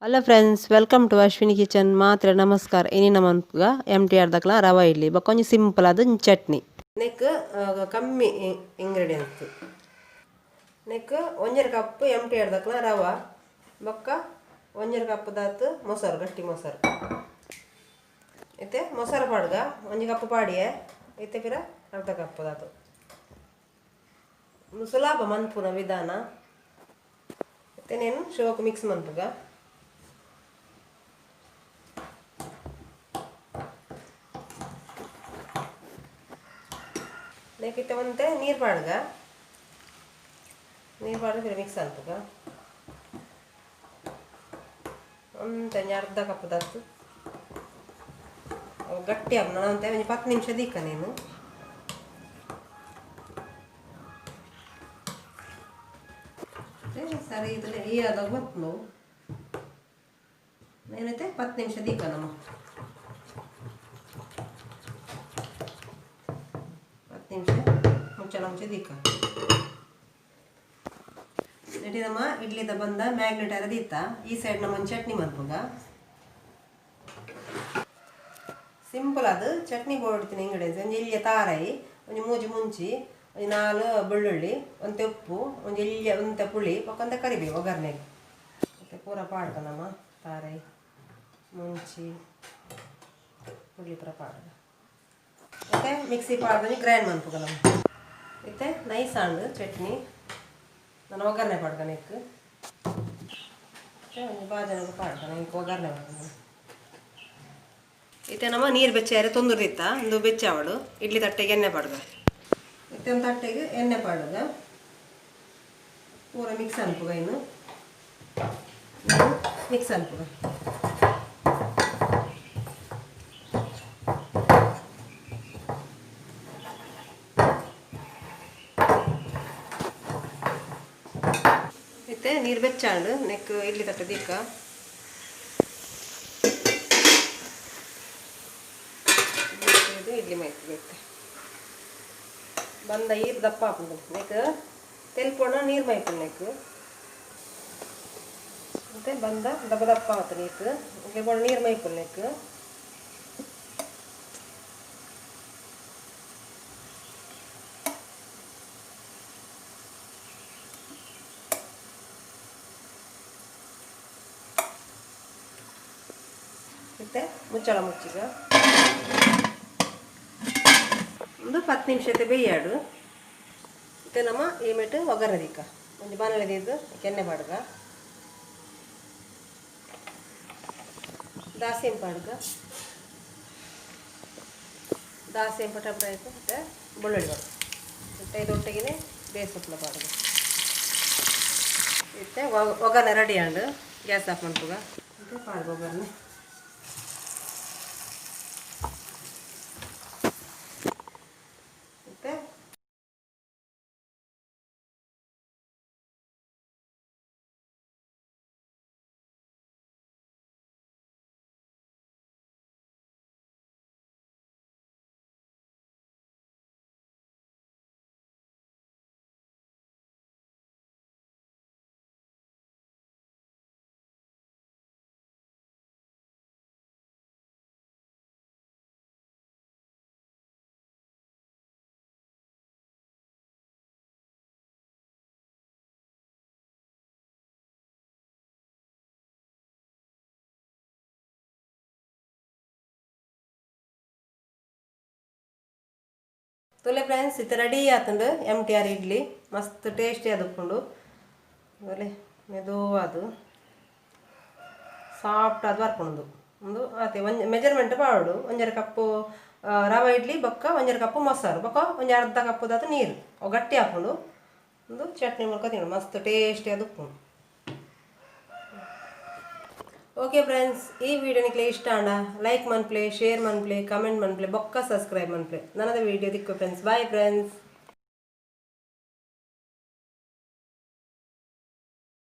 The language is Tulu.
Hello friends, welcome to Ashwini kitchen. ಮಾತ್ರ ನಮಸ್ಕಾರ. ಇನಿ ನಮನ್ಪುಗ ಎಮ್ ಟಿ ಆರ್ ದಕ್ಲ ರವಾ ಇಡ್ಲಿ ಬೊಕ್ಕ ಒಂಜಿ ಸಿಂಪಲ್ ಆದ್ ಚಟ್ನಿ. ನೆಕ್ ಕಮ್ಮಿ ಇಂಗ್ರೀಡಿಯೆಂಟ್ಸ್. ನೆಕ್ ಒಂಜರೆ ಕಪ್ ಎಮ್ ಟಿ ಆರ್ ದಕ್ಲ ರವಾ ಬೊಕ್ಕ ಒಂಜರೆ ಕಪ್ ದಾತ್ ಮೊಸರು, ಗಟ್ಟಿ ಮೊಸರು. ಇತ್ತೆ ಮೊಸರು ಪಾಡ್ಗ ಒಂಜಿ ಕಪ್ ಪಾಡಿಯೆ, ಇತ್ತೆ ಪಿರ ಅರ್ಧ ಕಪ್ ದಾತು. ಸುಲಭ ಮನ್ಪುನ ವಿಧಾನ. ಇತ್ತೆ నేను ಶೋಕ್ ಮಿಕ್ಸ್ ಮನ್ಪುಗ. ನೆಕ್ಕಿತ್ತೆ ಒಂತೆ ನೀರು ಪಾಡ್ಗ, ನೀರು ಪಾಡ್ದು ಮಿಕ್ಸ್ ಅನ್ಪುಗ. ಒಂತೆ ಅರ್ಧ ಕಪ್ ದತ್ತು ಗಟ್ಟಿ ಆಪುಂಡು. ಒಂತೆ ಒಂಜಿ 10 ನಿಮಿಷ ದೀಕ ನೀನು. ಸರಿ, ಇದನ್ನ ಈ ಆದಾಗ ಬತ್ಲು నేనైతే 10 ನಿಮಿಷ ದೀಕ ನಮ್ಮ 10 ನಿಮಿಷ ಮುಚ್ಚಳ ಮುಂಚೆ ದೀಕ. ನಮ್ಮ ಇಡ್ಲಿದ ಬಂದ ಮ್ಯಾಗ್ನೆಟ್ ಅರ ದೀತ. ಈ ಸೈಡ್ ನಮ್ಮ ಚಟ್ನಿ ಮನ್ಪುಗ. ಸಿಂಪಲ್ ಅದು ಚಟ್ನಿ ಬೋಡ್ತೀನಿ. ಇಂಗ್ರೀಡಿಯೆಂಟ್ಸ್ ಒಂಜಿ ಎಲ್ಯ ತಾರಾಯಿ, ಒಂಜಿ ಮೂಜಿ ಮುಂಚಿ, ಒಂಜಿ 4 ಬೆಳ್ಳುಳ್ಳಿ, ಒಂತೆ ಉಪ್ಪು, ಒಂಜಿ ಎಲ್ಯ ಒಂತೆ ಪುಳಿ, ಬೊಕ್ಕ ಕರಿಬೇವು ಒಗ್ಗರಣೆಗೆ. ಮತ್ತೆ ಪೂರ ಪಾಡ್ಗ ನಮ್ಮ ತಾರಾಯಿ, ಮುಂಚಿ, ಪುಳಿ ಪೂರ ಪಾಡ್ಗ. ಮತ್ತೆ ಮಿಕ್ಸಿ ಪಾಡ್ದು ಗ್ರೈಂಡ್ ಮನ್ಪುಗ ನಮ್ಮ. ಇತ್ತೆ ನೈಸ್ ಆಂಡ್ ಚಟ್ನಿ. ನಾನು ಒಗ್ಗರಣೆ ಪಾಡ್ಗ ನೆಕ್ ಒಂಜಿ ಬಾಜನಗ ಪಾಡ್ಗ ನೆಕ್ ಒಗ್ಗರಣೆ ಪಾಡ್ಗ. ಇತ್ತೆ ನಮ್ಮ ನೀರು ಬೆಚ್ಚಾರೆ ತೊಂದರೆ ಇತ್ತ ಒಂದು ಬೆಚ್ಚಾವಡು. ಇಡ್ಲಿ ತಟ್ಟೆಗೆ ಎಣ್ಣೆ ಪಾಡ್ಗ. ಇತ್ತೆ ಒಂದು ತಟ್ಟೆಗೆ ಎಣ್ಣೆ ಪಾಡ್ಗ, ಪೂರ ಮಿಕ್ಸ್ ಅನ್ಪುಗ. ಇನ್ನು ಮಿಕ್ಸ್ ಅನ್ಪುಗ. ಇತ್ತೆ ನೀರು ಬೆಚ್ಚಾಂಡು ನೆಕ್ ಇಡ್ಲಿ ತಟ್ಟೆ ದಿಕ್ಕ. ಇಡ್ಲಿ ಮೈತ್ಗೆ ಇತ್ತೆ ಬಂದ ಈರ್ ದಪ್ಪ ಆಪುಂಡು. ನೆಕ್ ತೆಲ್ಪೊಣ ನೀರು ಮೈಪುಂಡು ನೆಕ್. ಮತ್ತೆ ಬಂದ ದಪ್ಪ ದಪ್ಪ ಆತು ನೀಕ್ ಬೋಣ ನೀರು ಮೈಪುಂಡು ನೆಕ್. ಇತ್ತೆ ಮುಚ್ಚಳ ಮುಚ್ಚಿಗ ಒಂದು 10 ನಿಮಿಷ ಬೇಯಾಡು. ಇತ್ತೆ ನಮ್ಮ ಈ ಮೆಟ್ಟು ಒಗ್ಗರಣೆ ದಿಕ್ಕ. ಒಂಜಿ ಬಾಣಲೆ ದೀದ್ ಎಣ್ಣೆ ಪಾಡ್ಗ, ದಾಸೆಂಪು ಪಾಡ್ಗ. ದಾಸೆಂಪು ಟಬ್ರ ಆಯಿತು. ಮತ್ತು ಬೆಳ್ಳುಳ್ಳಿ ಪಾಡ್ಗ. ಮತ್ತು ಇದೊಟ್ಟಿಗೆ ಬೇಸೊಪ್ಪು ಪಾಡ್ಗ. ಇತ್ತೆ ಒಗ್ಗರಣೆ ರೆಡಿ ಆಂಡು. ಗ್ಯಾಸ್ ಆಫ್ ಮನ್ಪುಗ. ಮತ್ತೆ ಪಾಡ್ಗ ಒಗ್ಗರಣೆ. ಇತ್ತೆ ತೊಲೆ ಫ್ರೆಂಡ್ಸ್, ಇತ್ತೆ ರೆಡಿ ಆತುಂಡು ಎಮ್ ಟಿ ಆರ್ ಇಡ್ಲಿ. ಮಸ್ತ್ ಟೇಸ್ಟಿ ಆದುಪ್ಪುಂಡು. ಒಲೆ ಮೆದುವಾದು ಸಾಫ್ಟ್ ಆದ್ ಬರ್ಪುಂಡು. ಉಂದು ಆತೆ ಒಂಜಿ ಮೆಜರ್ಮೆಂಟ್ ಪಾಡೋಡು. ಒಂಜರೆ ಕಪ್ಪು ರವೆ ಇಡ್ಲಿ ಬೊಕ್ಕ ಒಂಜರೆ ಕಪ್ಪು ಮೊಸರು ಬೊಕ್ಕ ಒಂಜಿ ಅರ್ಧ ಕಪ್ಪು ದಾತು ನೀರು. ಅವು ಗಟ್ಟಿ ಆಪುಂಡು. ಉಂದು ಚಟ್ನಿ ಮೂಲಕ ತಿನ್ನೋಡು, ಮಸ್ತ್ ಟೇಸ್ಟಿ ಆದುಪ್ಪುಂಡು. ಓಕೆ ಫ್ರೆಂಡ್ಸ್, ಈ ವಿಡಿಯೋ ನಿಕ್ಲೆ ಇಷ್ಟ ಆಂಡ ಲೈಕ್ ಮನ್ಪ್ಲೆ, ಶೇರ್ ಮನ್ಪ್ಲೆ, ಕಮೆಂಟ್ ಮನ್ಪ್ಲೆ, ಬೊಕ್ಕ ಸಬ್ಸ್ಕ್ರೈಬ್ ಮನ್ಪ್ಲೆ. ನನದ ವಿಡಿಯೋ ದಿಕ್ಕು ಫ್ರೆಂಡ್ಸ್. Bye friends.